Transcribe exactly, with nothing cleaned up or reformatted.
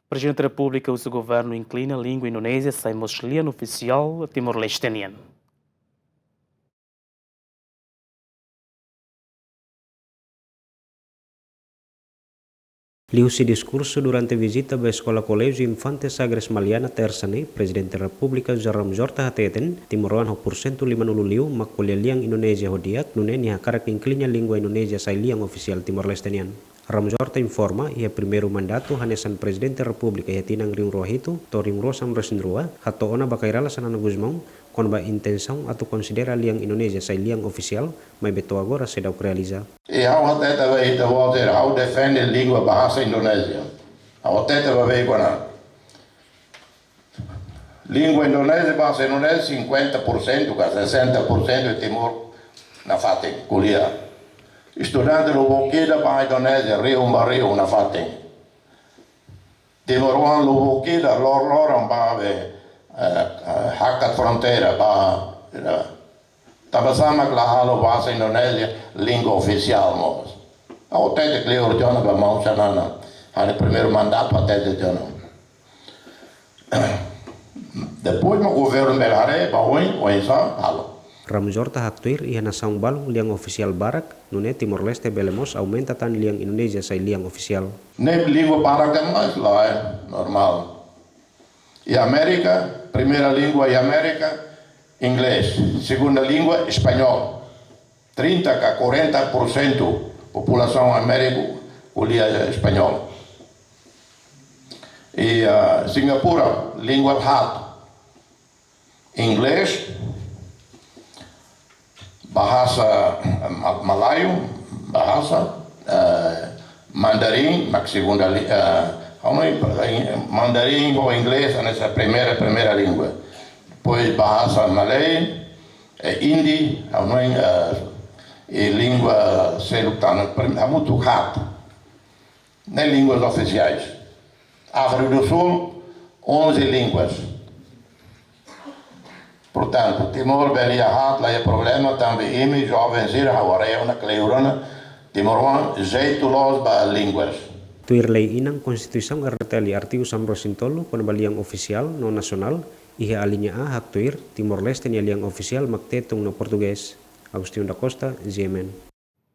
Prezidente Repúblika husu governu inklina língua Indonézia sai mós lian ofisiál Timor-Leste nian. Liuhusi diskursu durante vizita ba eskola Koléjiu Infante Sagres Maliana, Tersa ne'e, Prezidente Repúblika José Ramos Horta hateten, timoroan ho porsentu limanulu liu mak ko'alia lian Indonézia ho di'ak, nune'e nia hakarak inklina língua Indonézia sai lian ofisiál Timor-Leste nian. Ramos Horta informa, iha primeiru mandatu hanesan Prezidente Repúblika iha tinan rihun rua hitu to'o rihun rua sanulu-resin-rua, hato'o ona ba Kay Rala Xanana Gusmão kona-ba intensaun atu konsidera lian Indonézia sai lian ofisiál, maibé to'o agora seidauk realiza. I ha'u hatete ba ita-boot sira, ha'u defende língua bahasa Indonézia. Ha'u hatete ba be kona. Língua Indonézia, bahasa Indonézia, cinquenta por cento ka sessenta por cento de Timor nafatin ko'alia. Estudante lubuk ida ba Indonézia, rihun ba rihun nafatin. Timoroan lubuk ida, lor-loron ba be, eh, eh, hakat fronteira ba, eh, tanba sá mak la halo bahasa Indonézia língua ofisiál mós. Ha'u hatete kleur tiha ona ba maun Xanana, ha'u-nia primeiru mandatu hatete tiha ona. Depois mak governu bele haree ba oin, oinsá halo. Ramos Horta haktuir iha nasaun balun lian ofisiál barak, nune'e Timor-Leste bele mós aumenta tan lian Indonézia sai lian ofisiál. Ne'e língua barak demais lae, normál. Iha Amérika, primeira língua iha Amérika, inglés. Segunda língua, espanhol. Trinta ka quarenta por cento populasaun Amérika ko'alia espanhol. I, ah, Singapura, língua haat. Inglés, bahasa, eh, ma-, Malayu, bahasa, eh, Mandarin, mak segunda li-, eh, ha'u hanoin, eh, Mandarin ho Inglés, hanesan primeira, primeira língua. Depois bahasa Malay, eh, Hindi, ha'u hanoin, eh, i língua seluk tan, prim-, hamutuk haat. Ne'e línguas ofisiais. Áfrika do Sul, onze línguas. Portantu, Timor bele iha haat la iha problema, tanba imi joven sira ha'u haree ona kleur ona, timoroan jeitu loos ba línguas. Tuir lei inan Konstituisaun R D T L artigu sanulu-resin-tolu kona-ba lian ofisiál no nasionál, iha alínea A haktuir, Timor-Leste nia lian ofisiál mak Tetun no Portugés. Agostinho da Costa, G M N.